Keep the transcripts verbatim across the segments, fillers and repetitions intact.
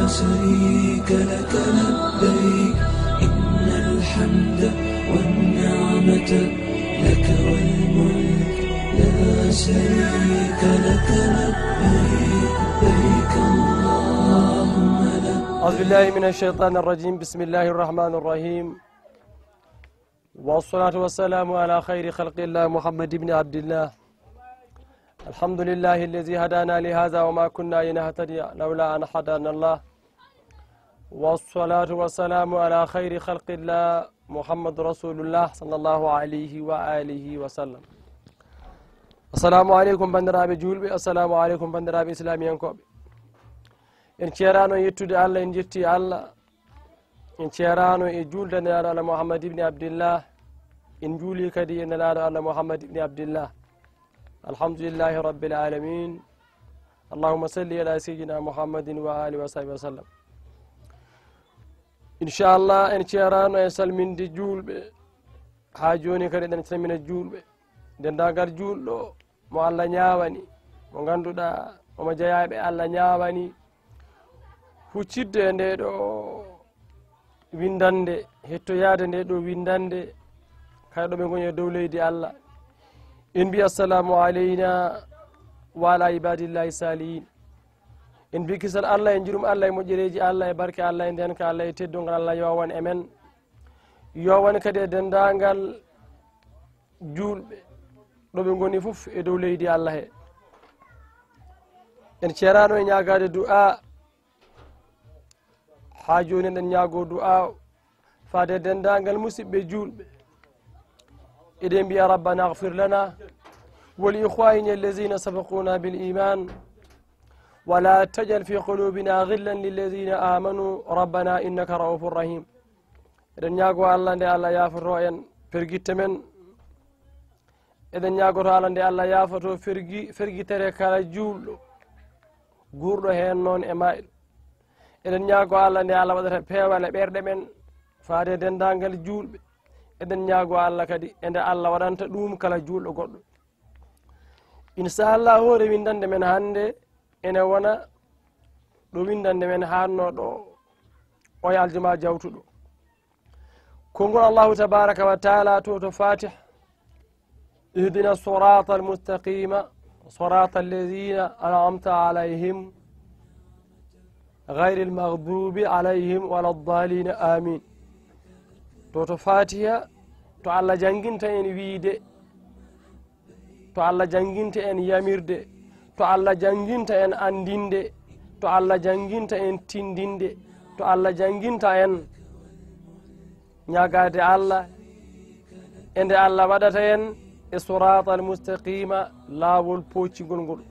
شريك لك لبيك، إن الحمد والنعمة لك والملك، لا شريك لك لبيك، لبيك اللهم لبيك. أعوذ بالله من الشيطان الرجيم. بسم الله الرحمن الرحيم. والصلاة والسلام على خير خلق الله محمد بن عبد الله. الحمد لله الذي هدانا لهذا وما كنا لنهتدي لولا أن هدانا الله. والصلاة والسلام على خير خلق الله محمد رسول الله صلى الله عليه وآله وسلم. Assalamu aleykum, banndiraaɓe juulɓe. Assalamu aleykum, banndiraaɓe islamiyankooɓe. En ceeraano yettude Allah, en njetti Allah. En ceeraano e juulde Nelaaɗo Allah Muhammad ibni Abdillah. En njuuli kadi e Nelaaɗo Allah Muhammad ibni Abdillah. Alhamdulillahi Rabbil Alamin. Allahumma salli ala Sayyidina Muhammadin wa alihi wa sahbihi wa sallam. Inchallah, en ceeraano e salminde juulɓe. Haa jooni kadi eɗen salmina juulɓe. Denndaangal juulɗo mo Allah ñaawani, mo ngannduɗaa omo jeyaa ɓe Allah ñaawani huccitde e ndee ɗoo winndannde, hettoyaade ndee ɗoo winndannde, kala ɗo ɓe ngoni e dow leydi Allah. En mbi assalamu aleyna wa ala ibadillahi salihin. En mbi kisal Allah e njurum Allah e moƴƴereeji Allah e barke Allah e ndeenka Allah e teddungal Allah yo won e men. Yo won kadi e denndaangal juulɓe ɗo ɓe ngoni fof e dow leydi Allah he. En ceeraano e ñaagaade du'a. Haa jooni eɗen ñaagoo du'a faade e denndaangal musidɓe juulɓe. Eɗen mbiya: ربنا اغفر لنا ولإخواننا الذين سبقونا بالإيمان ولا تجعل في قلوبنا غلا للذين آمنوا ربنا إنك رؤوف رحيم. Eɗen ñaagoo Allah nde Allah yaafoto en pergitte men. Eɗen ñaagoto Allah nde Allah yaafoto fergi-, fergitere kala juulɗo, guurɗo heen noon e maayɗo. Eɗen ñaagoo Allah nde Allah waɗata peewal e ɓerɗe men faade e denndaangal juulɓe. Eɗen ñaagoo Allah kadi e nde Allah waɗanta ɗum kala juulɗo goɗɗo. Inchallah, hoore winndannde men hannde ene wona ɗo winndannde men haannoo ɗo, o e aljuma jawtuɗo. Konngol Allahu tabaraka wa taala to, to Fatiha: اهدنا الصراط المستقيم صراط الذين أنعمت عليهم غير المغضوب عليهم ولا الضالين آمين. To, to Fatiha, to Allah jannginta en wiyde, to Allah jannginta en yamirde, to Allah jannginta en anndinde, to Allah jannginta en tindinde, to Allah jannginta en ñaagaade Allah e nde Allah waɗata en e siraatal mustaqiima, laawol pooccingol ngol.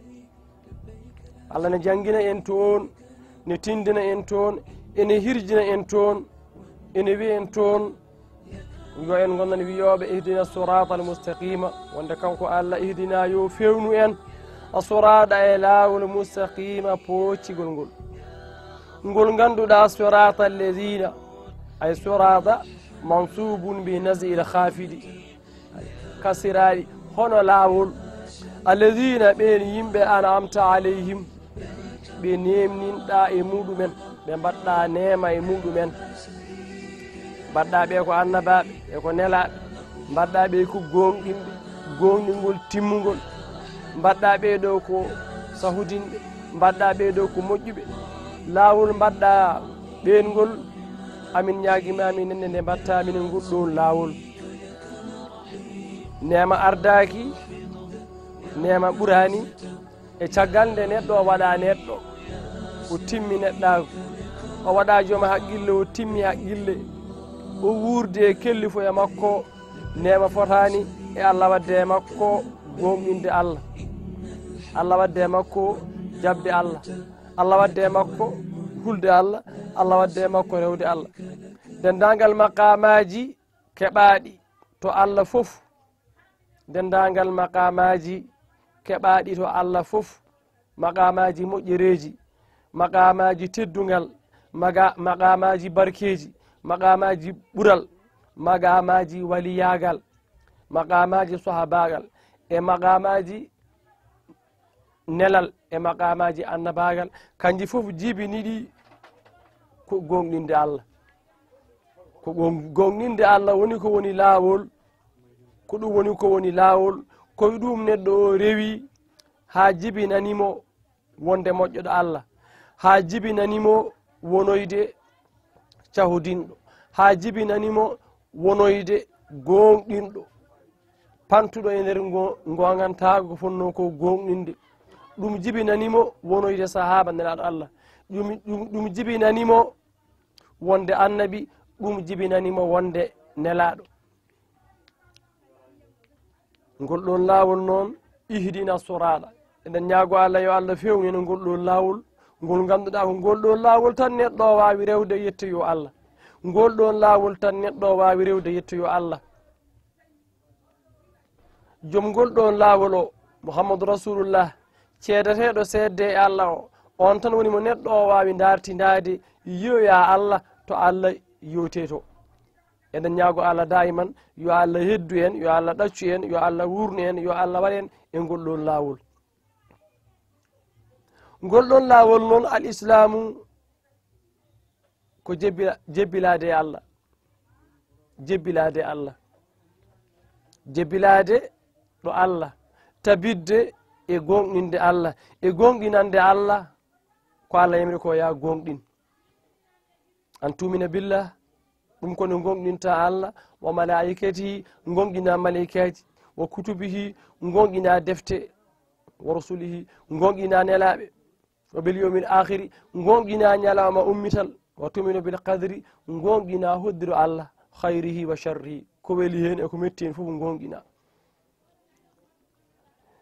Allah ne janngina en toon, ne tindina en toon, ene hirjina en toon, ene wiya en toon, yo en ngonnan wiyooɓe: "Ihdina siraatal mustaqiima", wonde kanko Allah ihdina yo fewnu en a siraata e laawol mustaqiima pooccingol ngol. Ngol ngannduɗaa siraatal leziina, ay siraata mansuubun bi nasbil khaafidi, kasiraaɗi hono laawol. Alladina, ɓeen yimɓe, an'amta alayhim, ɓe neemninɗaa e muɗumen, ɓe mbaɗɗaa neema e muɗumen. Mbaɗɗaa ɓe ko annabaaɓe e ko nelaaɓe, mbaɗɗaa ɓe ko gooŋɗinɓe, gooŋɗingol timmungol, mbaɗɗaa ɓe ɗo ko sahudinɓe, mbaɗɗaa ɓe ɗo ko moƴƴuɓe. Laawol mbaɗɗaa ɓeen ngol, amin ñaagima amin nenne nde mbaɗtaa minen ngol ɗoon laawol. Neema ardaaki, neema ɓuraani. E caggal nde neɗɗo o waɗa neɗɗo, o timmi neɗɗaagu, o waɗa joom haqqille, o timmi haqqille, o wuurdi e kellifoya makko, neema fotaani e Allah waɗde e makko gooŋɗinde Allah, Allah waɗde e makko jaɓde Allah, Allah waɗde e makko hulde Allah, Allah waɗde e makko rewde Allah. Denndaangal maqaamaaji keɓaaɗi to Allah fof, denndaangal maqaamaaji keɓaaɗi to Allah fof, maqaamaaji moƴƴereeji, maqaamaaji teddungal, maga-, maqaamaaji barkeeji, maqaamaaji ɓural, maqaamaaji waliyaagal, maqaamaaji sahaabaagal, e maqaamaaji nelal, e maqaamaaji annabaagal, kanji fof jibini ɗi ko goongɗinde Allah. Ko goong-, goongɗinde Allah woni ko woni laawol, ko ɗum woni ko woni laawol, ko e ɗum neɗɗo o rewi haa jibinani mo wonde moƴƴoɗo Allah, haa jibinani mo wonoyde cahodinɗo, haa jibinani mo wonoyde goongɗinɗo, pantuɗo e nder ngo-, ngoongantaago ko fotnoo ko goongɗinde. Ɗum jibinani mo wonoyde sahaaba Nelaaɗo Allah. Ɗum, ɗum, ɗum jibinani mo wonde annabi, ɗum jibinani mo wonde nelaaɗo. Ngol ɗoon laawol noon, ihdina siraaɗa. Eɗen ñaago Allah yo Allah feewnu en ngol ɗoon laawol, ngol ngannduɗaa ko ngol ɗoon laawol tan neɗɗo o waawi rewde yettoyo Allah. Ngol ɗoon laawol tan neɗɗo o waawi rewde yettoyo Allah. Joom ngol ɗoon laawol o, Muhammadu Rasulullah, ceedateeɗo seedde e Allah o, oon tan woni mo neɗɗo o waawi ndaartindaade, yiyoya Allah to Allah yewtee to. Eɗen ñaago Allah daayiman, yo Allah heddu en, yo Allah ɗaccu en, yo Allah wuurnu en, yo Allah waɗ en e ngol ɗoon laawol. Ngol ɗoon laawol noon, al islaamu, ko jebbi-, jebbilaade e Allah. Jebbilaade e Allah. Jebbilaade ɗo Allah. Tabitde e goongɗinde Allah. E goongɗinande Allah ko Allah yamiri ko ya goongɗin. An tuumina billah, ɗum ko nde goongɗinta Allah, wa malaa'ikatihi, goongɗina maleykaaji, wa kutubihi, goongɗina defte, wa rusulihi, goongɗina nelaaɓe. Wa bil yawmil aakhiri, goongɗina ñalawma ummital, wa tu'minu bil qadri, goongɗina hoddiro Allah, khayrihi wa sharrihi, ko weli heen e ko metti heen fof goongɗina.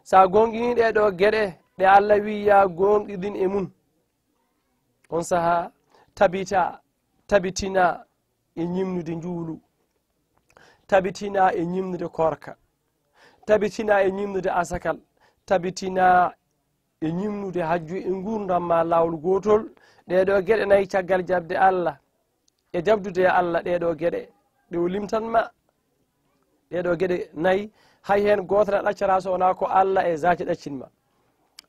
So a goongɗinii ɗee ɗoo geɗe ɗe Allah wiyi yaa goongɗiɗin e mum, on sahaa tabita, tabitina e ñimnude njuulu, tabitina e ñimnude koorka, tabitina e ñimnude asakal, tabitina e ñimnude hajju e nguurndam ma laawol gootol. Ɗee ɗoo geɗe nayi caggal jaɓde Allah e jaɓdude e Allah ɗee ɗoo geɗe ɗe o limtan ma. Ɗee ɗoo geɗe nayi, hay heen gootal a ɗaccataa so wonaa ko Allah e zaati ɗaccin ma.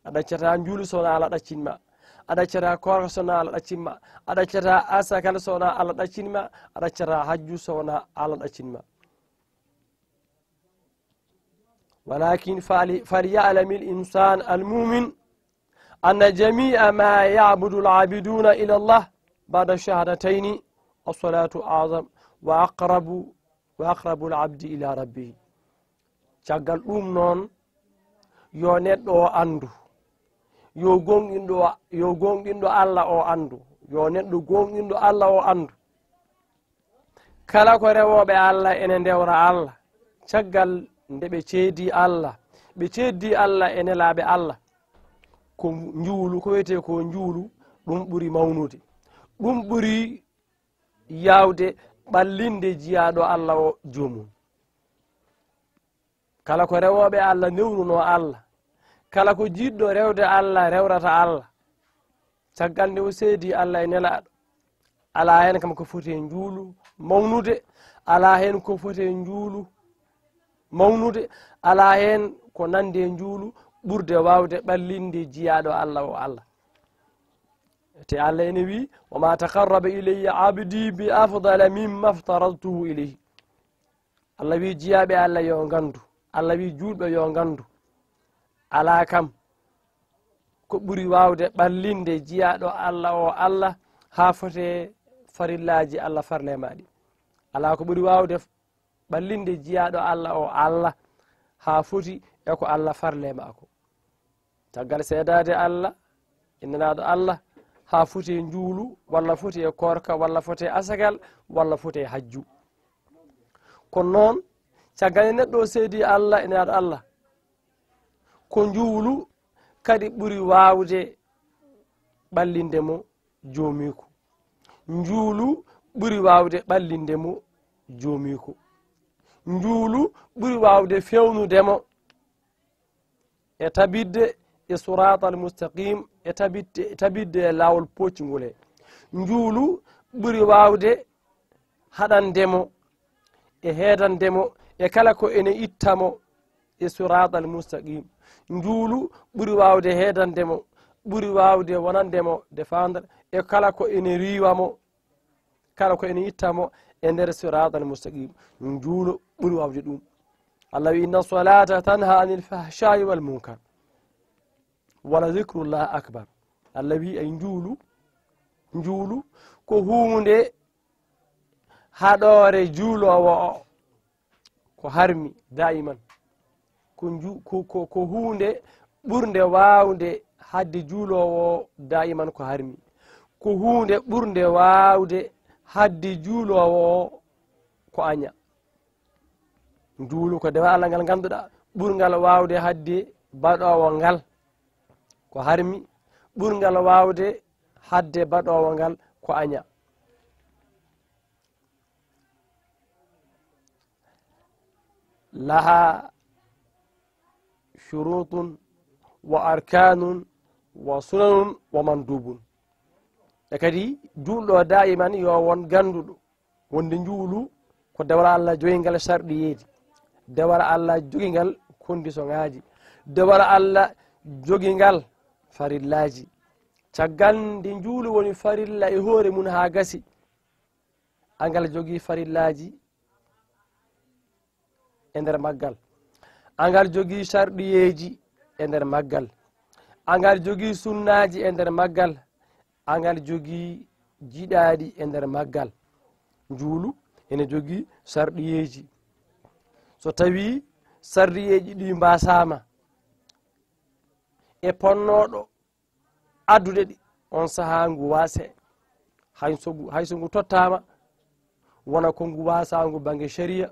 A ɗaccataa njuulu so wonaa Allah ɗaccin ma. A ɗaccataa koorka so wonaa Allah ɗaccin ma. A ɗaccataa asakal so wonaa Allah ɗaccin ma. A ɗaccataa hajju so wonaa Allah ɗaccin ma. Walakin fali-, falya'lamil insaan al muumin anna jamii'a maa ya'budul aabiduuna ila Allah ba'da shahaadatayni as-salaatu a'zam wa aqrabu, wa aqrabul abdi ila rabbihi. Caggal ɗum noon, yo neɗɗo o anndu, yo goongɗinɗo, yo goongɗinɗo Allah o anndu, yo neɗɗo goongɗinɗo Allah o anndu. Kala ko rewooɓe Allah ene ndewra Allah, caggal nde ɓe ceedii Allah, ɓe ceedii Allah e nelaaɓe Allah, ko njuulu, ko wiyetee ko njuulu, ɗum ɓuri mawnude. Ɗum ɓuri yaawde ɓallinde jiyaaɗo Allah o joomum. Kala ko rewooɓe Allah newrunoo Allah, kala ko jiɗɗo rewde Allah rewrata Allah. Caggal nde o seedii Allah e nelaaɗo, alaa heen kam ko foti e njuulu mawnude, alaa heen ko foti e njuulu mawnude, alaa heen ko nande e njuulu ɓurde waawde ɓallinde jiyaaɗo Allah o Allah. Te Allah ene wiyi, "Wa ma taqarraba ilayya abdi bi afdala mimma aftaradtuhu ilayhi." Allah wiyi, jiyaaɓe Allah yo nganndu. Allah wiyi, juulɓe yo nganndu. Alaa kam ko ɓuri waawde ɓallinde jiyaaɗo Allah o Allah haa fotee farillaaji Allah farle ma ɗi. Alaa ko ɓuri waawde ɓallinde jiyaaɗo Allah o Allah haa foti e ko Allah farle ma ko. Caggal seedaade Allah, e nelaaɗo Allah, haa foti e njuulu, walla foti e koorka, walla foti e asagal, walla foti e hajju. Kono noon, caggal nde neɗɗo o seedii Allah e nelaaɗo Allah, ko njuulu kadi ɓuri waawde ɓallinde mo joomiiko. Njuulu ɓuri waawde ɓallinde mo joomiiko. Njuulu ɓuri waawde feewnude mo e tabitde e siraatal mustaqim, e tabitde, e tabitde e laawol pooccingol he. Njuulu ɓuri waawde haɗande mo, e heedande mo, e kala ko ene itta mo e siraatal mustaqim. Njuulu ɓuri waawde heedande mo, ɓuri waawde wonande mo défendre e kala ko ene riiwa mo kala ko ene itta mo e nder siratal mustaqim. Njuulu ɓuri waawde ɗum. Allah wi, "Inna salata tanha anil fahsha'i wal munkar. Wala zikrullahi akbar." Allah wi, ay njuulu, njuulu ko huunde haɗoore juuloowo o. Ko harmi daiman. Ko nju-, ko, ko, ko huunde ɓurnde waawde hadde juuloowo o daiman ko harmi. Ko huunde ɓurnde waawde hadde juuloowo o ko aña. Njuulu ko dewal Allah ngal ngannduɗaa ɓurngal waawde hadde baɗoowo ngal ko harmi, ɓurngal waawde hadde baɗoowo ngal ko aña. Laha shurutun wa arkanun wa sunanun wa mandubun. E kadi juulɗo daiman yo won gannduɗo wonde njuulu ko dewal Allah jogingal sarɗiyeeji, dewal Allah jogingal kondisoŋaaji, dewal Allah jogingal farillaaji. Caggal nde njuulu woni farilla e hoore mum haa gasi, angal jogii farillaaji e nder maggal, angal jogii sarɗiyeeji e nder maggal, angal jogii sunnaaji e nder maggal, angal jogii jiɗaaɗi e nder maggal. Njuulu ene jogii sarɗiyeeji. So tawii sarɗiyeeji ɗi mbaasaama e ponnooɗo addude ɗi, on sahaa ngu waase. Hay so ngu, hay so ngu tottaama, wona ko ngu waasaangu bannge shari'a,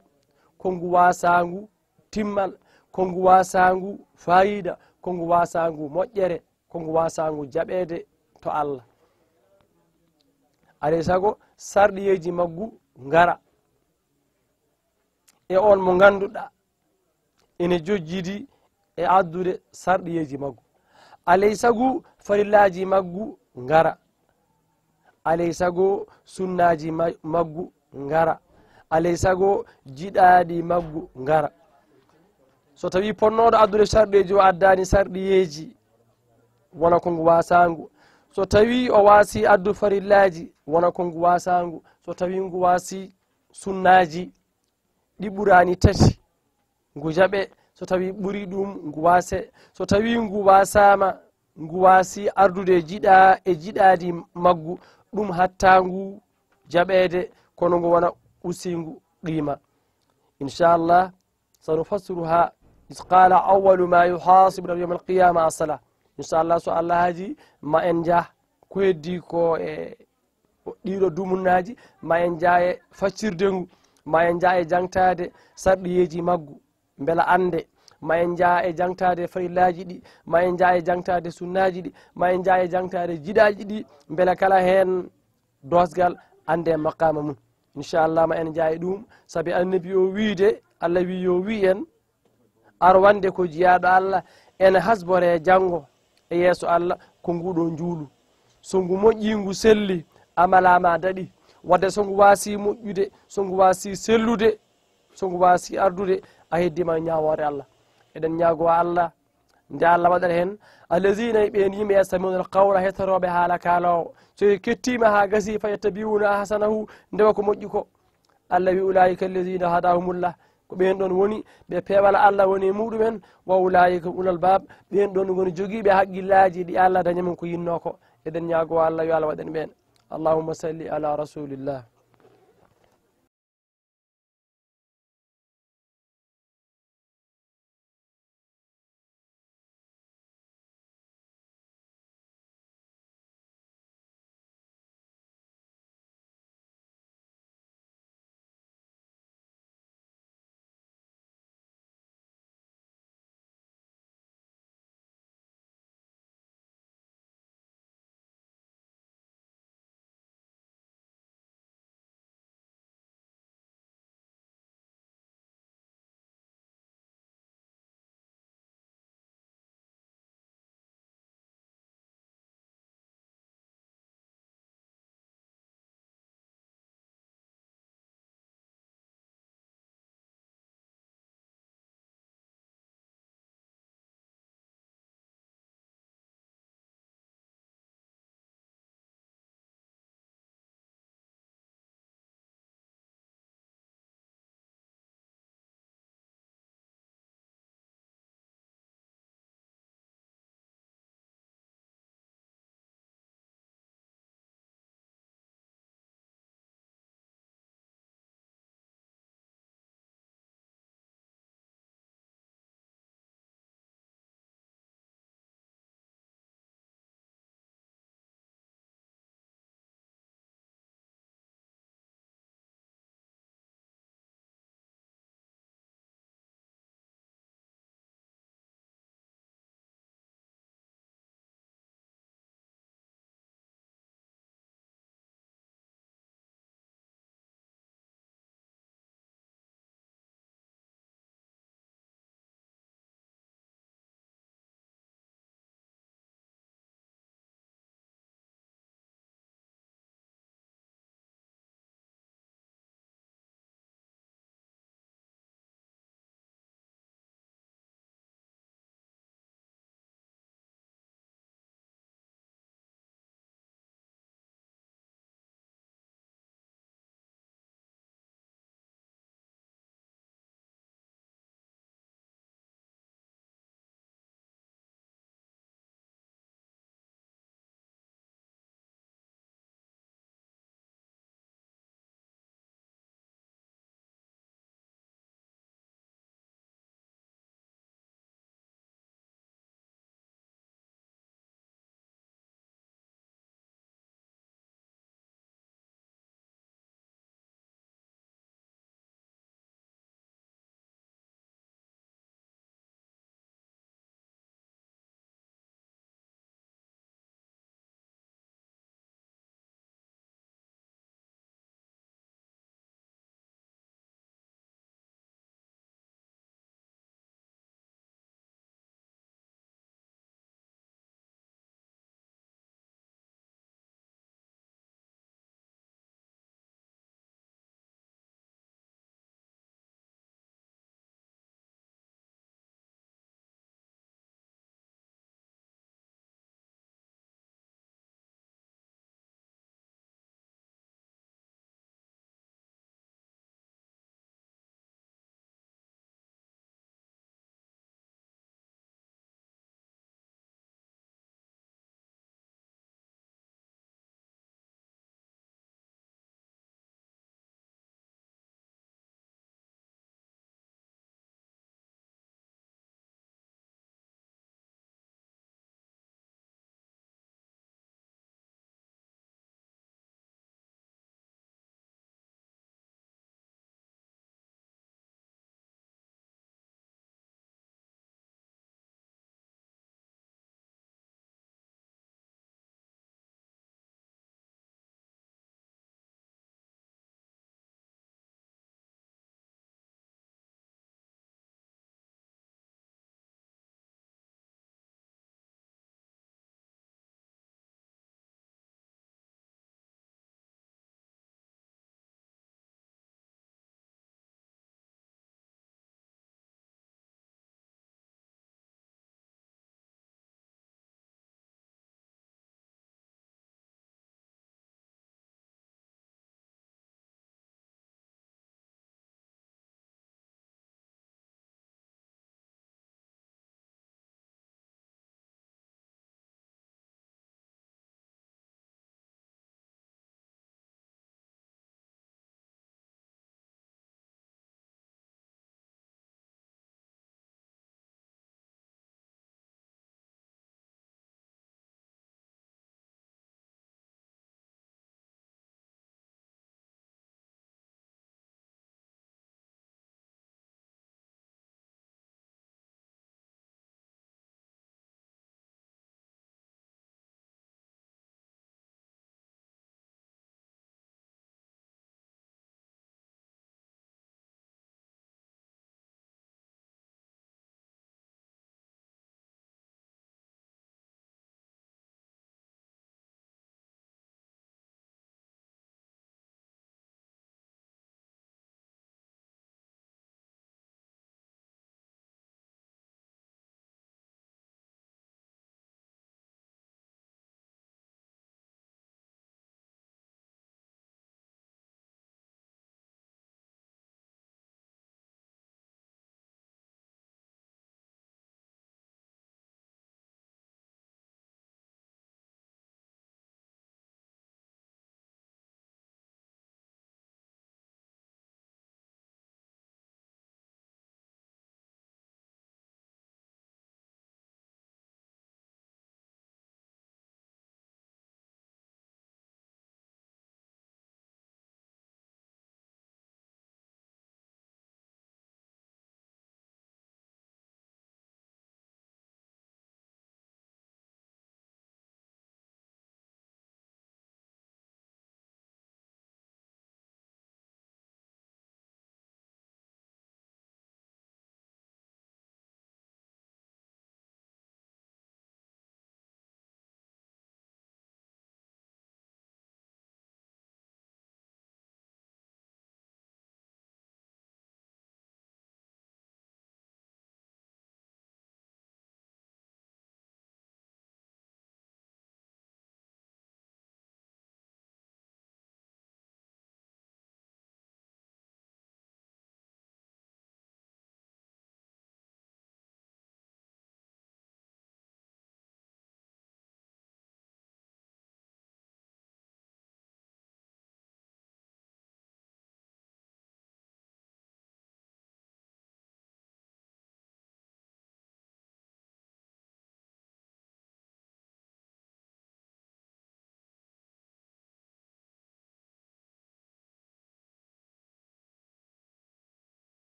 ko ngu waasaangu timmal, ko ngu waasaangu faayiida, ko ngu waasaangu moƴƴere, ko ngu waasaangu jaɓeede to Allah. Alay sago sarɗiyeeji maggu ngara e on mo ngannduɗaa ene jojjidi e addude sarɗiyeeji maggu. Alay sago farillaaji maggu ngara. Alay sago sunnaaji ma-, maggu ngara. Alay sago jiɗaaɗi maggu ngara. So tawii ponnooɗo addude sarɗiyeeji o addaani sarɗiyeeji, wona ko ngu waasaangu. So tawii o waasii addu farillaaji, wona ko ngu waasaangu. So tawii ngu waasii sunnaaji, ɗi ɓuraani tati, ngu jaɓe. So tawii ɓuri ɗum, ngu waase. So tawii ngu waasaama, ngu waasi ardude jiɗa-, e jiɗaaɗi maggu, ɗum hatta ngu jaɓeede, kono ngu wona usiingu qiima. Inchallah, sanufassiruha, is qala awwalu ma yuhasibu yawma alqiyama as-salah. Inchallah, so Allah haaji, ma en njah ko heddi ko e ɗiɗo dumunnaaji, ma en njah e faccirde ngu, ma en njah e jaŋtaade sarɗiyeeji maggu, mbela annde, ma en njah e jaŋtaade farillaaji ɗi, ma en njah e jaŋtaade sunnaaji ɗi, ma en njah e jaŋtaade jiɗaaji ɗi, mbela kala heen doosgal annde maqaama mum. Inchallah, ma en njah e ɗum, sabi Annabi o wiide, Allah wi yo wi en, arwande ko jiyaaɗo Allah, ene hasbore janngo e yeeso Allah ko nguɗo njuulu. So ngu moƴƴi, ngu selli, amalaama daɗi. Wadde so ngu waasi moƴƴude, so ngu waasi sellude, so ngu waasi ardude, a heddiima ñaawoore Allah. Eɗen ñaago Allah nde Allah waɗata heen. Allazina, ɓeen yimɓe, yastamiuna alqawla, hettorooɓe haala kaaloowo. So ɓe kettiima haa gasi, fa yattabiuna ahsanahu, ndewa ko moƴƴi ko. Allah wi, "Ulaa'ika allazina hadahumullah." Ko ɓeen ɗoon woni ɓe peewal Allah woni e muɗumen, "wa ulaa'ika ulul albab." Ɓeen ɗoon ngoni jogiiɓe haqqillaaji ɗi Allah dañi mum ko yinnoo ko. Eɗen ñaago Allah yo Allah waɗan ɓeen. Allahumma salli ala rasulillah.